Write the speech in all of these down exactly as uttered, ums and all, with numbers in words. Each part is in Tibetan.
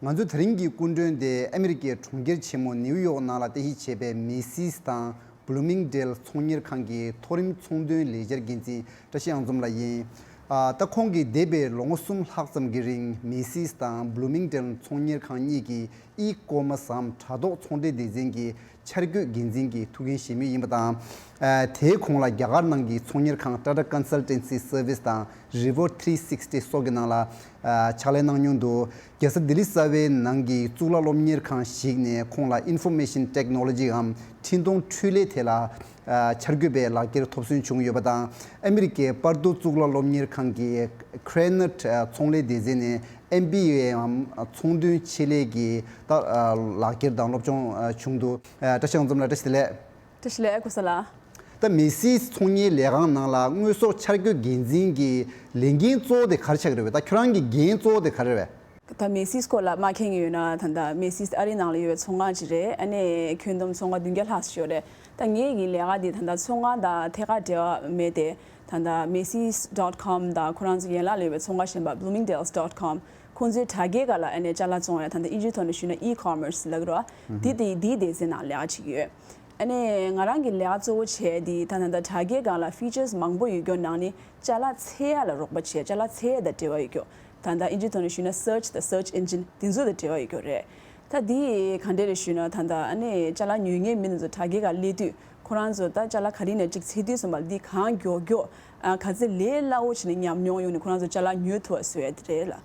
ང་ཚོའི་དེ་རིང་གི་སྐུ་མགྲོན་དེ་ཨ་མི་རི་ཀའི་གྲོང་ཁྱེར་ཆེན་མོ་ནེའུ་ཡོག་ནང་ལ་རྟེན་གཞི་བྱས་པའི་མེ་སིས་དང་བྷུ་ལུ་མིང་ཌེལ་ཚོང་གཉེར་ཁང་གི་མཐོ་རིམ་ཚོང་དོན་ལས་འཆར་འགན་འཛིན་བཀྲ་ཤིས་དབྱངས་འཛོམས་ལགས་ཡིན། ཨ། ད་ཁོང་གིས་འདས་པའི་ལོ་ངོ་གསུམ་ལྷག་ཙམ་གྱི་རིང་མེ་སིས་དང་བྷུ་ལུ་མིང་ཌེལ་ཚོང་གཉེར་ཁང་གཉིས་ཀྱི་ཨི་ཀོ་མར་སམ་དྲ་ཐོག་ཚོང་འབྲེལ་སྡེ་ཚན་གྱི་འཆར་འགོད་འགན་འཛིན་གྱི་ཐུགས་འགན་བཞེས་མུས་ཡིན་པ་དང་། ཨ། དེའི་གོང་ལ་རྒྱ་གར་ནང་གི་ཚོང་གཉེར་ཁང་Tata Consultancy Service དང་Reward three sixty སོགས་ཀྱི་ནང་ལ། ཨ། ཕྱག་ལས་གནང་མྱོང་འདུག་རྒྱལ་ས་ལྡི་ལི་གསར་པའི་ནང་གི་གཙུག་ལག་སློབ་གཉེར་ཁང་ཞིག་ནས་ཁོང་ལ་Information Technology འམ་འཕྲིན་གཏོང་འཕྲུལ་ལས་ཐད་ལ། ཨ། འཆར་འགོད་པའི་ལག་འཁྱེར་ཐོབ་སོན་བྱུང་ཡོད་པ་དང་། ཨ་མི་རི་ཀའི་པར་དུ་གཙུག་ལག་སློབ་གཉེར་ཁང་གི་Krannert ཚོང་ལས་སྡེ་ཚན་ནས་ཨེམ་བི་ཨེ་འམ་ཚོང་དོན་ཆེད་ལས་ཀྱི་ད་ལག་འཁྱེར་དང་སློབ་སྦྱོང་བྱུང་འདུག་ཨ། བཀྲ་ཤིས་དབྱངས་འཛོམས་ལགས་བཀྲ་ཤིས་བདེ་ལེགས། བཀྲ་ཤིས་བདེ་ལེགས་ཀུ་ས་ལ། ད་མེ་སིས་ཚོང་གཉེར་ལས་ཁང་ནང་ལ་དངོས་ཟོག་འཆར་འགོད་འགན་འཛིན་གྱི་ལས་འགན་གཙོ་བོ་དེ་ག་རེ་ཆགས་ཀྱི་རེད་པས། ད་ཁྱོད་རང་གི་འགན་གཙོ་བོ་དེ་ག་རེ་རེད་པས། ད་མེ་སིས་སྐོར་ལ་མ་མཁྱེན་གྱི་ཡོད་ན། ད་ལྟ་མེ་སིས་ཨ་རི་ནང་ལ་ཡོད་པའི་ཚོང་ཁང་ཅིག་རེད། ཨ་ནི་ཁྱོན་བསྡོམས་ཚོང་ཁང་བདུན་བརྒྱ་ལྷག་ཙམ་ཡོད་རེད། ད་ངེད་ཀྱི་ལས་ཀ་འདི་ད་ལྟ་ཚོང་ཁང་དང་ཐད་ཀར་འབྲེལ་བ་མེད་དེ། ད་ལྟ་macy's dot com དང་ཁོ་རང་ཚོ་ཡན་ལག་ལ་ཡོད་པའི་ཚོང་ཁང་གཞན་པ་bloomingdales dot com ཁོང་ཚོའི་དྲ་རྒྱའི་སྒང་ལ་ཨ་ནི་ཅ་ལག་བཙོང་ཡ། ད་ལྟ་ཨིན་ཇིའི་ཐོག་ནས་ཞུས་ན་e-commerce ལབ་ཀྱི་རེད་པ། འདི་དེ་འདིའི་སྡེ་ཚན་ནང་ལས་ཀ་བྱེད་ཀྱི་ཡོད། ཨ་ནི་ང་རང་གི་ལས་ཀ་གཙོ་བོ་བྱས་དེ་ད་ད་ལྟ་དྲ་རྒྱའི་སྒང་ལ་features མང་པོ་ཡོད་རྒྱུ་ནང་ནས་ཅ་ལག་འཚོལ་ཡ་ལ་རོགས་པ་བྱས། ཅ་ལག་འཚོལ་ཡ་དང་འབྲེལ་བ་ཡོད་རྒྱུ། ད་ལྟ་ཨིན་ཇིའི་ཐོག་ནས་ཞུས་ན་search དང་search engine དེ་ཚོ་དང་འབྲེལ་བ་ཡོད་རྒྱུ་རེད། ད་འདི་ག་འདྲ་རེད་ཞུས་ན། ད་ལྟ་ཨ་ནི་ཅ་ལག་ཉོ་མཁན་མི་དེ་ཚོ་དྲ་རྒྱའི་སྒང་སླེབས་དུས་ཁོ་རང་ཚོ་ད་ཅ་ལག་ག་རེ་ནས་ཅིག་འཚོལ་དུས་ཙམ་པ་ལ་འདི་གང་མགྱོགས་མགྱོགས། ཨ། ག་ཚོད་ལས་སླ་བོ་བྱས་ནས་ཉམས་མྱོང་ཡོང་ནས་ཁོ་རང་ཚོ་ཅ་ལག་ཉོ་ཐུབ་པ་བཟོ་ཡ་དེ་རེད་ལ།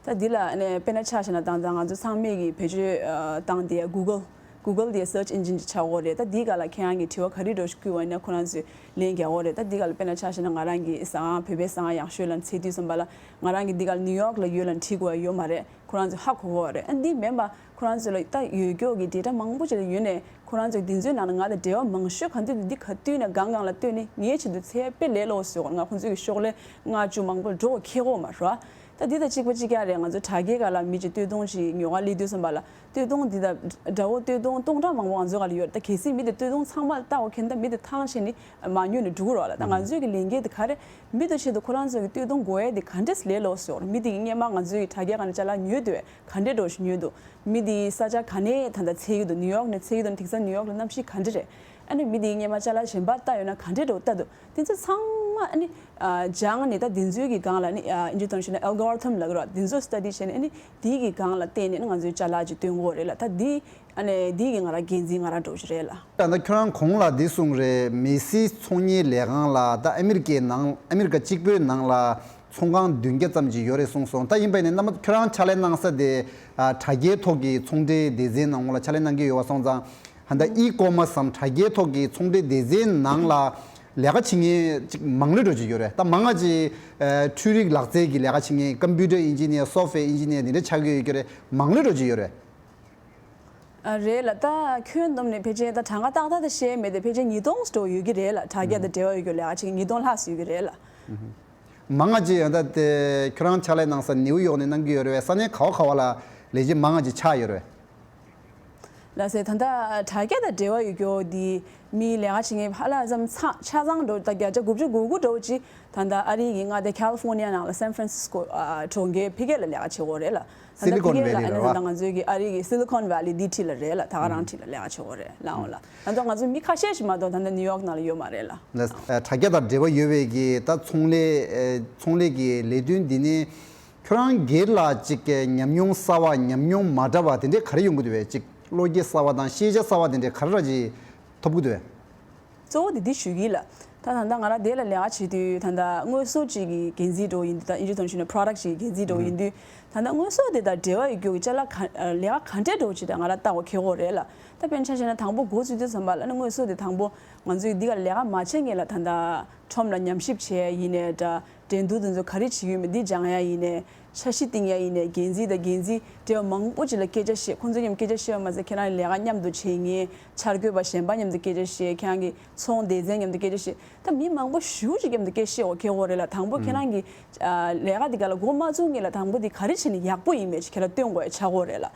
ད་འདི་ལ་ཨ་ནི་དཔེར་ན་ཆ་བཞག་ན་ད་ལྟ་ང་ཚོ་ཚང་མས་ཀྱི་བེད་སྤྱོད་ཨ་བཏང་དེ་Google Google དེ་search engine ཅིག་ཆགས་ཀྱི་ཡོད་རེད། ད་འདིའི་སྒང་ལ་ཁྱེད་རང་གིས་དྲི་བ་ག་རེ་འདྲ་ཞིག་བསྐུར་བ་ཡིན་ན་ཁོ་རང་ཚོས་ལན་རྒྱག་གི་ཡོད་རེད། ད་འདིའི་སྒང་ལ་དཔེར་ན་ཆ་བཞག་ན་ང་རང་གི་ཟ་ཁང་བོད་པའི་ཟ་ཁང་ཡག་ཤོས་ལ་འཚོལ་དུས་ཙམ་པ་ལ་ང་རང་གིས་འདི་ག་ལ་ནིའུ་ཡོག་ལ་ཡོད་ལབ་བྲིས་དགོས་ཡ་ཡོད་མ་རེད། ཁོ་རང་ཚོས་ཧ་གོ་གི་ཡོད་རེད། ཨ་འདི་མིན་པ་ཁོ་རང་ཚོ་ལ་ད་ཡོད་རྒྱུ་གི་data མང་པོ་ཅིག་ལ་ཡོད་ནས་ཁོ་རང་ཚོས་འདི་ཚོའི་ནང་ལ་ང་དང་འབྲེལ་བ་མང་ཤོས་ག་འདི་འདི་ག་བསྟུན་ནས་གང་གང་ལ་བསྟུན་ནས་ངའི་ཆེད་དུ་འཚོལ་དཔེ་ལས་སླ་བོ་བཟོས་ཡོད་རེད། ང་ཁོ་ཚོའི་གི་ཤོག་ལྷེ་ལྔ་བཅུ་མང་པོ་འགྲོ་འཁེལ་གོ་མ་རེད། ད་འདི་དང་གཅིག་པ་གཅིག་རྐྱང་རེད། ང་ཚོ་དྲ་རྒྱའི་སྒང་ལ་མི་གཅིག་སྟོད་ཐུང་ཅིག་ཉོ་ག་སླེབས་དུས་ཙམ་པ་ལ་སྟོད་ཐུང་འདི་དང་དགྲ་བོ་སྟོད་ཐུང་སྟོང་ཕྲག་མང་པོ་ང་ཚོའི་སྒང་ལ་ཡོད་རེད། ད་གལ་སྲིད་མི་དེ་སྟོད་ཐུང་ཚང་མ་ལ་བལྟ་བ་མཁན་ད་མི་དེ་ཐང་ཆད་ནས་མར་ཉོས་ནས་འགྲོ་གི་རེད་པ། ད་ང་ཚོའི་གི་ལས་འགན་དེ་ག་རེ། མི་དེ་ཆེད་དུ་ཁོ་རང་ཚོ་གི་སྟོད་ཐུང་དགོས་ཡ་དེ་ག་འདྲས་ལས་སླ་བོ་བཟོས་ཡོད་རེད། མི་དེ་གི་སྔོན་མ་ང་ཚོའི་གི་དྲ་རྒྱའི་སྒང་ནས་ཅ་ལག་ཉོས་འདུག་གས། ག་འདྲས་འདྲ་ཞིག་ཉོས་འདུག་མི་དེ་ས་ཆ་ག་ནས་ད་ལྟ་འཚོལ་གྱི་འདུག་ནིའུ་ཡོག་ནས་འཚོལ་གྱི་འདུག་དེང་སང་ནིའུ་ཡོག་ལ་གནམ་གཤིས་ག་འདྲ་རེད། ཨ་ནི་མི་དེ་གི་སྔོན་མ་ཅ་ལག་གཞན་པ་ལྟ་ཡོད་ན་ག་འདྲས་འདྲ་བོ་ལྟ་འདུག་དེ་ཚོ་ཚང་མ་ཨ་ནི་ཨ་སྦྱངས་ནས། ད་དེ་ཚོའི་གི་སྒང་ལ་ནི་ཨ་ཨིན་ཇི་ཐོག་ནས་ཞུས་ན་algorithm ལབ་ཀྱི་རེད་པ། དེ་ཚོ་study བྱས་ནས་ཨ་ནི་དེའི་གི་སྒང་ལ་བལྟས་ནས་ང་ཚོའི་ཅ་ལག་ཅིག་སྟོན་གྱི་ཡོད་རེད་ལ། ད་འདི་ཨ་ནི་འདི་གི་ང་རང་འགན་འཛིན་ང་རང་འདྲ་བོ་ཞིག་རེད་ལ། ད་ལྟ་ཁྱོད་རང་གོང་ལ་འདི་གསུངས་རེད། མེ་སིས་ཚོང་གཉེར་ལས་ཁང་ལ་ད་ཨ་མི་རི་ཀའི་ནང་ཨ་མི་རི་ཀ་གཅིག་པོའི་ནང་ལ་ཚོང་ཁང་བདུན་བརྒྱ་ཙམ་ཅིག་ཡོད་རེད་གསུངས་སོང་། ད་ཡིན་པ་ཡིན་ན་རྣམ་པ་ཁྱོད་རང་ཕྱག་ལས་གནང་ས་དེ་ཨ་དྲ་རྒྱའི་ཐོག་གི་ཚོང་འབྲེལ་སྡེ་ཚན་ནང་ལ་ཕྱག་ལས་གནང་གི་ཡོད་པ་སོང་ཙང་། ད་ལྟ་ཨི་ཀོ་མར་སམ་དྲ་རྒྱའི་ཐོག་གི་ཚོང་འབྲེལ་སྡེ་ཚན་ནང་ལ་ལས་ཀ་བྱེད་མཁན་ཅིག་མང་ལོས་འགྲོ་གི་ཡོད་རེད། ད་མང་ང་ཅིག་ཨ་འཕྲུལ་རིག་ལག་རྩལ་གྱི་ལས་ཀ་བྱེད་མཁན་computer engineer, software engineer དེ་འདྲ་ཆགས་ཀྱི་ཡོད་ཀྱི་རེད། མང་ལོས་འགྲོ་གི་ཡོད་རེད། ཨ་རེད་ལ། ད་ཁྱོན་བསྡོམས་ནས་ཕལ་ཆེར་ད་གྲངས་ཀ་ཏག་ཏག་ད་བཤད་མེད་དེ། ཕལ་ཆེར་ཉིས་སྟོང་ཙམ་ཡོད་ཀྱི་རེད་ལ། དྲ་རྒྱ་དང་འབྲེལ་བ་ཡོད་རྒྱུ་ལས་ཀ་བྱེད་མཁན་ཉིས་སྟོང་ལྷག་ཙམ་ཡོད་ཀྱི་རེད་ལ། མང་ང་ཅིག་ཡང་ད་དེ་ཁྱོད་རང་ཕྱག་ལས་གནང་ས་ནེའུ་ཡོག་ནས་གནང་གི་ཡོད་རེད་པས། ས་གནས་ག་བ་ག་བ་ལ་ལས་བྱེད་མང་ང་ཅིག་ཆགས་ཡོད་རེད་པས། ལགས་སེ། ད་ལྟ་དྲ་རྒྱ་དང་འབྲེལ་བ་ཡོད་རྒྱུ་དེ་མི་ལས་ཀ་བྱེད་མཁན་ཧ་ལམ་ཙམ་ཚང་ཆ་ཚང་འགྲོ། ད་བརྒྱ་ཆ་དགུ་བཅུ་གོ་དགུ་འགྲོ་ཅིག་ད་ལྟ་ཨ་རི་གི་མངའ་སྡེ་California ནང་ལ་San Francisco ཨ་གྲོང་ཁྱེར་ཕ་གི་ལ་ལས་ཀ་བྱེད་ཀྱི་ཡོད་རེད་ལ། ད་ལྟ་Silicon Valley ཕ་གི་ལ་ཨ་ནི་རེད་ད་ལྟ་པ། ང་ཚོའི་གི་ཨ་རི་གི་Silicon Valley འདི་འཁྲིས་ལ་རེད་ལ། ད་ག་རང་འཁྲིས་ལ་ལས་ཀ་བྱེད་ཀྱི་ཡོད་རེད་ལ། འོ་ལ། ང་ཚོ་ང་ཚོ་མི་ཁ་ཤས་ཤིག་མ་གཏོགས་ད་ལྟ་ནིའུ་ཡོག་ནང་ལ་ཡོད་མ་རེད་ལ། ལགས། ཨ་དྲ་རྒྱ་དང་འབྲེལ་བ་ཡོད་པའི་གི་ད་ཚོང་ལས་ཨ་ཚོང་ལས་ཀྱི་ལས་དོན་འདི་ནི་ཁྱོད་རང་སྒེར་ལ་ཅིག་ཉམས་མྱོང་གསར་པ་ཉམས་མྱོང་མ་འདྲ་བ་དེ་འདྲས་ག་རེ་ཡོང་གི་འདུག་པས། ཅིག་བློ་སྐྱེད་གསར་པ་དང་ཤེས་བྱ་གསར་པ་དེ་འདྲས་ག་རེ་ར་ཅིག་ཐོབ་ཀྱི་འདུག་པས། གཙོ་བོ་དེ་འདི་ཞུ་གི་ལ། ད་ད་ལྟ་ང་རང་དེ་ལ་ལས་ཀ་བྱེད་དུས་ད་ལྟ་དངོས་ཟོག་ཅིག་གི་འགན་འཛིན་འདྲ་བོ་ཡིན་དུས། ད་ཨིན་ཇི་ཐོག་ནས་ཞུས་ན་product ཅིག་གི་འགན་འཛིན་འདྲ་བོ་ཡིན་དུས། ད་ལྟ་དངོས་ཟོག་དེ་དང་འབྲེལ་བ་ཡོད་རྒྱུ་གི་ཅ་ལག་ག་ལས་ཀ་ག་འདྲས་འདྲ་བོ་ཅིག་ད་ང་རང་བལྟ་དགོས་ཁེལ་གྱི་ཡོད་རེད་ལ། ད་དཔེར་ན་ཆ་བཞག་ན་དང་པོ་འགོ་བཙུགས་དུས་ཙམ་པ་ལ་ཨ་ནི་དངོས་ཟོག་དེ་དང་པོ་ང་ཚོས་འདི་ག་ལས་ཀ་མ་བྱས་སྔོན་ལ་ད་ལྟ་ཁྲོམ་ལ་ཉམས་ཞིབ་བྱས་ཡིན་ནའི་འདྲ། འགྲན་བསྡུར་དེ་ཚོ་ག་རེ་བྱེད་ཀྱི་ཡོད་མེད་འདི་སྦྱང་ཡ་ཡིན་ནའི། འཆར་གཞི་བཏིང་ཡ་ཡིན་ནའི། འགན་འཛིན་དང་འགན་འཛིན་འབྲེལ་བ་མང་པོ་ཅིག་ལ་སྐད་ཆ་བཤད། ཁོང་ཚོ་མཉམ་སྐད་ཆ་བཤད་པ་མ་ཟད་ཁྱེད་རང་ལས་ཀ་མཉམ་དུ་བྱེད་མཁན་འཆར་འགོད་པ་གཞན་པ་མཉམ་དུ་སྐད་ཆ་བཤད། ཁྱེད་རང་གི་ཚོང་སྡེ་ཚན་མཉམ་དུ་སྐད་ཆ་བཤད། ད་མི་མང་པོ་ཞེ་པོ་ཅིག་མཉམ་དུ་སྐད་བཤད་དགོས་ཁེལ་གྱི་ཡོད་རེད་ལ། དང་པོ་ཁྱེད་རང་གི་ཨ་ལས་ཀ་འདི་ག་ལ་འགོ་མ་བཙུགས་སྔོན་ལ་དང་པོ་འདི་ག་རེ་བྱས་ནས་ཡག་པོ་ཡིན་མེད་ཅིག་ཁྱེད་རང་སྟོན་དགོས་ཡ་ཆགས་ཀྱི་ཡོད་རེད་ལ།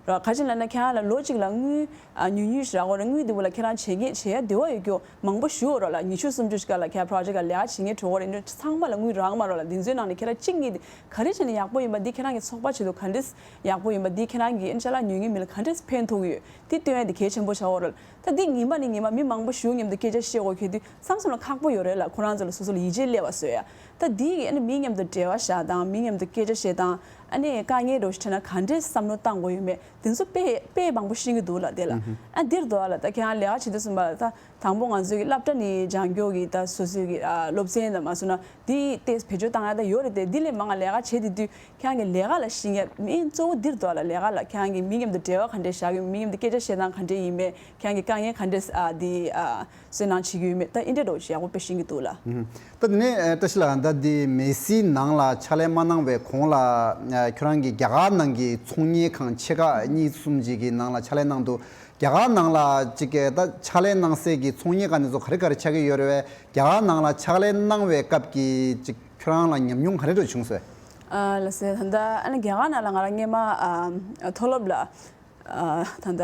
ར། ག་ཅི་ལབ་ན་ཁྱེད་རང་ལ་ལོ་གཅིག་ལ་དངུལ་ཨ་ཉུང་ཉུང་ཞིག་རག་གོ་རེད། དངུལ་འདི་བོ་ལ་ཁྱེད་རང་བྱེད་ངེས་བྱེད་ཡ་བདེ་བ་ཡོད་རྒྱུ་མང་པོ་ཞུ་འོ་ར་ལ། ཉི་ཤུ་སུམ་ཅུ་ཞིག་ལ་ཁྱེད་རང་པོ་རོ་ཇེག་ལ་ལས་ཀ་བྱེད་ངེས་འགྲོ་གོ་རེད། འདི་ཚང་མ་ལ་དངུལ་རག་མ་རོ་ལ། འདི་ཚོའི་ནང་ནས་ཁྱེད་རང་གཅིག་གཉིས་འདི་ག་རེ་བྱས་ནས་ཡག་པོ་ཡིན་པ། འདི་ཁྱེད་རང་གི་ཚོགས་པ་ཆེད་དུ་ག་འདྲས་ཡག་པོ་ཡིན་པ། འདི་ཁྱེད་རང་གི་ཨ་ཅ་ལག་ཉོ་མཁན་མི་ལ་ག་འདྲས་ཕན་ཐོགས་ཀྱི་ཡོད། འདི་སྟོན་ཡ་འདི་གལ་ཆེན་པོ་ཆགས་འོ་ར་ལ། ད་འདི་ཉི་མ་ནས་ཉི་མ་མི་མང་པོ་ཞིག་མཉམ་དུ་སྐད་ཆ་བཤད་དགོས་ཁེལ་དུས་མཚམས་མཚམས་ལ་ཁག་པོ་ཡོད་རེད་ལ། ཁོ་རང་ཚོ་ལ་སོ་སོ་ལ་ཡིད་ཆེས་སླེབས་པ་བཟོ་ཡ། ད་འདི་གི་ཨ་ནི་མི་མཉམ་དུ་འབྲེལ་བ་བཞག་དང་མི་མཉམ་དུ་སྐད་ཆ་བཤད་དང་ཨ་ནི་དཀའ་ངལ་འདྲ་བོ་ཞིག་འཕྲད་ན་ག་འདྲས་བསམ་བློ་བཏང་དགོས་ཡོད་མེད་འདི་ཚོ་དཔེ་དཔེ་མང་པོ་ཤེས་ཀྱི་འདུག་ལ། དེ་ལ་ཨ་འདིར་འདུག་ལ། ད་ཁྱེད་རང་ལས་ཀ་བྱེད་དུས་ཙམ་པ་ལ་ད་དང་པོ་ང་ཚོའི་གི་སློབ་གྲྭ་ནས་སྦྱང་རྒྱུ་གི་ད་སོ་སོའི་གི་ཨ་སློབ་ཚན་དང་མ་སོང་ན་འདི་ཏོག་ཙམ་བེད་སྤྱོད་བཏང་ཡ་ད་ཡོད་རེད་དེ། འདི་ལས་མང་ང་ལས་ཀ་བྱེད་དེ་དུས་ཁྱེད་རང་གི་ལས་ཀ་ལ་ཤེས་ཡ་མིན་གཙོ་བོ་འདིར་འདུག་ལ། ལས་ཀ་ལ་ཁྱེད་རང་གི་མི་མཉམ་དུ་འབྲེལ་བ་ག་འདྲས་བཞག་གི་མི་མཉམ་དུ་སྐད་ཆ་བཤད་སྟངས་ག་འདྲས་ཡིན་མེད། ཁྱེད་རང་གི་དཀའ་ངལ་ག་འདྲས་ཨ་འདི་ཨ་སུན་སྣང་བྱེད་ཀྱི་ཡོད་མེད། ད་ཨིན་དྲེ་འདྲ་བོ་ཞིག་ཡག་པོ་དཔེ་ཤེས་ཀྱི་འདུག་ལ། ཨུ་ཧུམ། ད་དེ་ནས་ཨ་བཀྲ་ཤིས་ལགས། ད་འདི་མེ་སིའི་ནང་ལ་ཕྱག་ལས་མ་གནང་བའི་གོང་ལ་ཨ་ཁྱོད་རང་གི་རྒྱ་གར་ནང་གི་ཚོང་གཉེར་ཁང་ཆེ་ཁག་གཉིས་གསུམ་ཅིག་གི་ནང་ལ་ཕྱག་ལས་གནང་འདུག་རྒྱ་གར་ནང་ལ་ཅིག་གི་ད་ཕྱག་ལས་གནང་སའི་གི་ཚོང་གཉེར་ཁང་དེ་ཚོ་ག་རེ་ག་རེ་ཆགས་ཀྱི་ཡོད་རེད་བས། རྒྱ་གར་ནང་ལ་ཕྱག་ལས་གནང་བའི་སྐབས་ཀྱི་ཅིག་ཁྱོད་རང་ལ་ཉམས་མྱོང་ག་རེ་འདྲ་བྱུང་སོང་། ཨ་ལགས་སེ། ད་ལྟ་ཨ་ནི་རྒྱ་གར་ནང་ལ་ང་རང་སྔས་མ་ཨ་མཐོ་སློབ་ལ་ཨ་ད་ལྟ་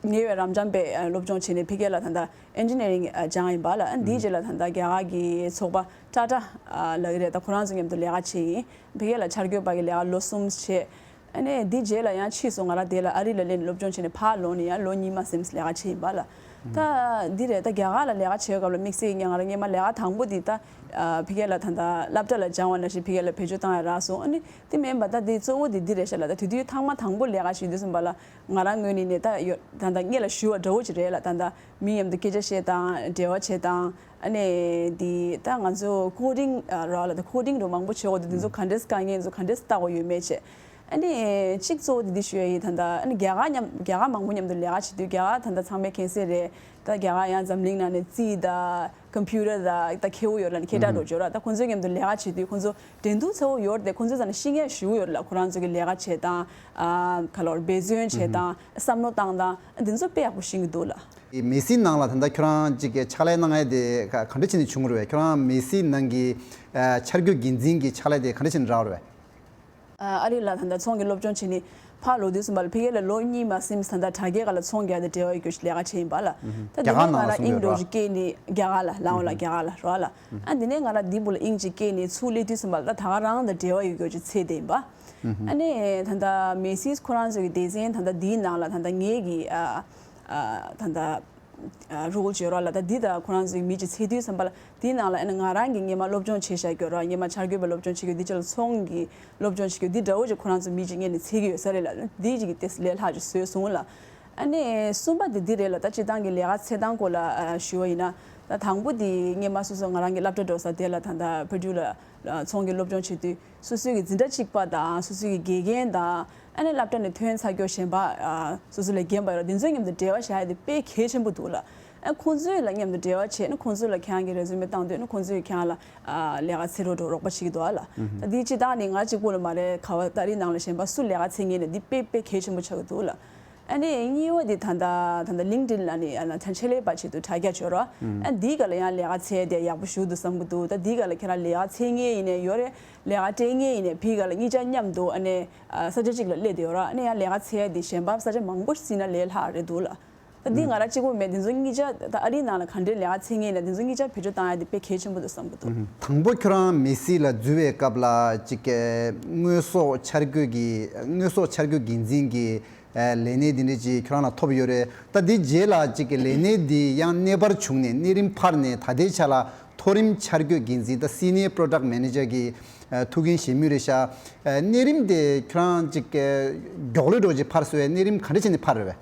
ཉེ་བའི་རབ་འབྱམས་པའི་ཨ་སློབ་སྦྱོང་བྱས་ནས་ཕ་གི་ལ་ད་ལྟ་ཨིན་ཇི་ནི་ཡ་རིང་ཨ་སྦྱངས་ཡིན་པ་ལ། ཨ་འདིའི་རྗེས་ལ་ད་ལྟ་རྒྱ་གར་གྱི་ཚོགས་པ་ཊ་ཊ་ཨ་ལབ་ཀྱི་རེད། ད་ཁོ་རང་ཚོ་མཉམ་དུ་ལས་ཀ་བྱས་ཡིན། ཕ་གི་ལ་འཆར་འགོད་པ་གི་ལས་ཀ་ལོ་གསུམ་བྱས། ཨ་ནི་འདི་རྗེས་ལ་ཡང་ཕྱིས་སུ་ང་རང་དེ་ལ་ཨ་རི་ལ་སླེབས་ནས་སློབ་སྦྱོང་བྱས་ནས་ཕར་ལོག་ནས་ཡང་ལོ་གཉིས་མ་ཟིན་ལས་ཀ་བྱས་ཡིན་པ་ལ། ད་འདི་རེད། ད་རྒྱ་གར་ལ་ལས་ཀ་བྱེད་སྐབས་ལ་དམིགས་བསལ་ང་རང་སྔས་མ་ལས་ཀ་དང་པོ་འདི་ད་ཨ་ཕ་གི་ལ་ད་ལྟ་སློབ་གྲྭ་ལ་སྦྱང་བ་ནང་བཞིན་ཕ་གི་ལ་བེད་སྤྱོད་བཏང་ཡ་རག་སོང་། ཨ་ནི་དེ་མིན་པ་ད་དེ་གཙོ་བོ་དེ་འདི་རེད་ཤག་ལ། ད་དེ་དུས་ཐེངས་མ་དང་པོ་ལས་ཀ་བྱེད་དུས་ཙམ་པ་ལ་ང་རང་ངོས་ནས་ནས་ད་ཡོད་ད་ད་སྔོན་ལ་ཞུ་བ་འདྲ་བོ་ཅིག་རེད་ལ། ད་ད་མི་མཉམ་དུ་སྐད་ཆ་བཤད་སྟངས་འབྲེལ་བ་བྱེད་སྟངས། ཨ་ནི་འདི་ད་ང་ཚོ་ཀོ་ཌིང་ཨ་ར་ལ་ད་ཀོ་ཌིང་འདྲ་མང་པོ་བྱེད་དགོས་འདུག་འདི་ཚོ་ག་འདྲས་དཀའ་ངལ་འདི་ཚོ་ག་འདྲས་ལྟ་དགོས་ཡོད་མེད་བྱས། ཨ་ནི་གཅིག་གཙོ་བོ་འདི་འདི་ཞུ་ཡ་ཡིན། ད་ལྟ་ཨ་ནི་རྒྱ་གར་མཉམ་རྒྱ་གར་མང་པོ་མཉམ་དུ་ལས་ཀ་བྱེད་དུས་རྒྱ་གར་ད་ལྟ་ཚང་མས་མཁྱེན་གསལ་རེད། ད་རྒྱ་གར་ཡང་འཛམ་གླིང་ནང་ནས་རྩིས་ད་ཀམ་པུ་ཊར་ད་ད་མཁས་པོ་ཡོད་ལ་ནི་མཁས་དྲགས་འགྲོ་བརྗོད་ར། ད་ཁོང་ཚོའི་མཉམ་དུ་ལས་ཀ་བྱེད་དུས་ཁོང་ཚོ་འགྲན་བསྡུར་ཚ་བོ་ཡོད་རེད་དེ། ཁོང་ཚོའི་རྩ་ནས་ཤེས་མཁན་ཞུ་ཡོད་རེད་ལ། ཁོ་རང་ཚོ་གི་ལས་ཀ་བྱེད་སྟངས་ཨ་ག་ལོར་འབད་བརྩོན་བྱེད་སྟངས་བསམ་བློ་བཏང་སྟངས་འདི་ཚོ་དཔེ་ཡག་པོ་ཤེས་ཀྱི་འདུག་ལ། མེ་སིའི་ནང་ལ་ད་ལྟ་ཁྱོད་རང་ཅིག་གི་ཕྱག་ལས་གནང་ཡས་དེ་ག་ག་འདྲ་བྱས་ནས་བྱུང་རེད་བས། ཁྱོད་རང་མེ་སིའི་ནང་གི་ཨ་འཆར་འགོད་འགན་འཛིན་གྱི་ཕྱག་ལས་དེ་ག་འདྲ་བྱས་ནས་རག་རེད་བས། ཨ་ཨ་རི་ལ་ད་ལྟ་ཚོང་གི་སློབ་སྦྱོང་བྱས་ནས་ཕར་ལོག་དུས་ཙམ་པ་ལ་ཕ་གི་ལ་ལོ་གཉིས་མ་ཟིན་ཙམ་ད་དྲ་རྒྱའི་སྒང་ལ་ཚོང་རྒྱག་དེ་འབྲེལ་བ་ཡོད་རྒྱུ་ཞིག་ལས་ཀ་བྱས་ཡིན་པ་ལ། ད་དེ་རྒྱ་གར་ནས་ནང་ང་ལ་རང་སོང་ཨིང་ཡོད་འགྲོ་ར། ཞིག་སྐྱེས་ནས་རྒྱ་གར་ལ་ལའོ་ལ་རྒྱ་གར་ལ་རོ་ལ། ཨ་དེ་ནས་ང་རང་འདི་བུ་ལ་ཨིང་ཅིག་སྐྱེས་ནས་ཚུར་སླེབས་དུས་ཙམ་པ་ལ་ད་ད་ག་རང་དང་འབྲེལ་བ་ཡོད་རྒྱུ་ཅིག་ཚེ་དེ་ཡིན་པ། ཨ་ནི་ད་ལྟ་མེ་སིས་ཁོ་རང་ཚོ་གི་སྡེ་ཚན་ད་ལྟ་འདིའི་ནང་ལ་ད་ལྟ་ངེད་ཀྱི་ཨ་ཨ་ད་ལྟ་རོལ་བྱེད་རོགས་ལ། ད་འདི་ད་ཁོ་རང་ཚོའི་མི་གཅིག་ཚེ་དུས་ཙམ་པ་ལ་འདིའི་ནང་ལ་ཨ་ནི་ང་རང་གི་སྔས་མ་སློབ་སྦྱོང་བྱས་བཞག་རྒྱུ་རོགས། སྔས་མ་འཆར་འགོད་པའི་སློབ་སྦྱོང་བྱེད་རྒྱུ་འདི་ཅག་ལ་ཚོང་གི་སློབ་སྦྱོང་བྱེད་རྒྱུ་འདི་འདྲ་བོ་ཅིག་ཁོ་རང་ཚོའི་མི་གཅིག་སྔས་ནས་ཚེ་གི་ཡོད་ས་རེད་ལ། འདི་གཅིག་གི་ཏེ་ལས་སླ་ཅིག་བཟོས་སོང་ལ། ཨ་ནི་གསུམ་པ་དེ་འདི་རེད་ལ། ད་སྤྱིར་བཏང་གི་ལས་ཀ་འཚོལ་སྟངས་སྐོར་ལ་ཨ་ཞུ་བ་ཡིན་ན། ད་དང་པོ་དེ་སྔས་མ་སོ་སོ་ང་རང་གི་སློབ་གྲྭ་འགྲོ་ས་དེ་ལ་ད་ལྟ་པར་ཌིའུ་ལ་ཚོང་གི་སློབ་སྦྱོང་བྱེད་དུས་སོ་སོའི་གི་འཛིན་གྲྭ་གཅིག་པ་དང་སོ་སོའི་གི་དགེ་རྒན་དང་ཨ་ནི་སློབ་གྲྭ་ནས་ཐོན་ཚར་རྒྱུ་གཞན་པ་ཨ་སོ་སོ་ལས་རྒན་པ་ཡོད་ར། དེ་ཚོའི་མཉམ་དུ་འབྲེལ་བ་བཞག་ཡ་དེ་དཔེ་གལ་ཆེན་པོ་འདུག་ལ། ཨ་ཁོང་ཚོའི་ལ་མཉམ་དུ་འབྲེལ་བ་བྱས་ན་ཁོང་ཚོ་ལ་ཁྱེད་རང་གི་རེ་ཟུང་མེ་བཏང་དུས་ན་ཁོང་ཚོས་ཁྱེད་རང་ལ་ཨ་ལས་ཀ་འཚོལ་རོགས་འགྲོ་རོགས་པ་བྱེད་ཀྱི་འདུག་ཨ་ལ། ད་འདི་སྤྱིར་བཏང་ནི་ང་གཅིག་པུ་ལ་མ་རེད། ག་བ་ད་རེས་ནང་ལ་གཞན་པ་སུ་ལས་ཀ་འཚོལ་མཁན་ནི་འདི་དཔེ་དཔེ་གལ་ཆེན་པོ་ཆགས་ཀྱི་འདུག་ལ། ཨ་ནི་གཉིས་པ་འདི་ད་ལྟ་ད་ལྟ་ལིང་ཀྲིན་ལ་ནི་ཨ་ན་ཐན་ཆེད་ལས་པ་ཆེད་དུ་དྲ་རྒྱ་འཇོག་རོགས། ཨ་འདིའི་སྒང་ལ་ཡང་ལས་ཀ་འཚོལ་དེ་ཡག་པོ་ཞུ་འདུག་བསམ་གྱི་འདུག་ད་འདིའི་སྒང་ལ་ཁྱེད་རང་ལས་ཀ་འཚོལ་མཁན་ཡིན་ནའི་ཡོད་རེད། ལས་ཀ་སྤྲད་མཁན་ཡིན་ནའི་ཕའི་སྒང་ལ་གཉིས་ཆ་མཉམ་དུ་ཨ་ནི་ཨ་ས་ཆ་གཅིག་ལ་སླེབས་བསྡད་ཡོད་ར། ཨ་ནི་ཡང་ལས་ཀ་འཚོལ་དེ་གཞན་པ་ས་ཆ་མང་པོ་བརྩིས་ན་ལས་སླ་རེད་འདུག་ལ། ད་འདི་ང་རང་གཅིག་པུ་མེད། འདི་ཚོ་གཉིས་ཆ་ད་ཨ་རིའི་ནང་ལ་ག་འདྲའི་ལས་ཀ་འཚོལ་མཁན་ཡིན་ན་འདི་ཚོ་གཉིས་ཆ་བེད་སྤྱོད་བཏང་ཡ་དེ་དཔེ་གལ་ཆེན་པོ་འདུག་བསམ་གྱི་འདུག་དང་པོ་ཁྱོད་རང་མེ་སི་ལ་འཛུལ་བའི་སྐབས་ལ་ཅིག་གི་དངོས་ཟོག་འཆར་འགོད་ཀྱི་དངོས་ཟོག་འཆར་འགོད་འགན་འཛིན་གྱི་ཨ་ལས་གནས་འདི་འདྲ་ཅིག་ཁྱོད་རང་ལ་ཐོབ་ཡོད་རེད། ད་འདི་རྗེས་ལ་ཅིག་གི་ལས་གནས་འདི་ཡང་གནས་སྤར་བྱུང་ནས་གནས་རིམ་འཕར་ནས་ད་ལྟའི་ཆ་ལ་མཐོ་རིམ་འཆར་འགོད་འགན་འཛིན་ད་སི་ནི་ཡར་པོ་རོ་ཌག་མེ་ནེ་ཇར་གྱི་ཨ་ཐུགས་འགན་བཞེས་མུས་རེད་ཤག་ཨ་གནས་རིམ་དེ་ཁྱོད་རང་ཅིག་གི་མགྱོགས་ལོས་འགྲོ་ཅིག་འཕར་སོང་བས། གནས་རིམ་ག་འདྲ་བྱས་ནས་འཕར་རེད་བས།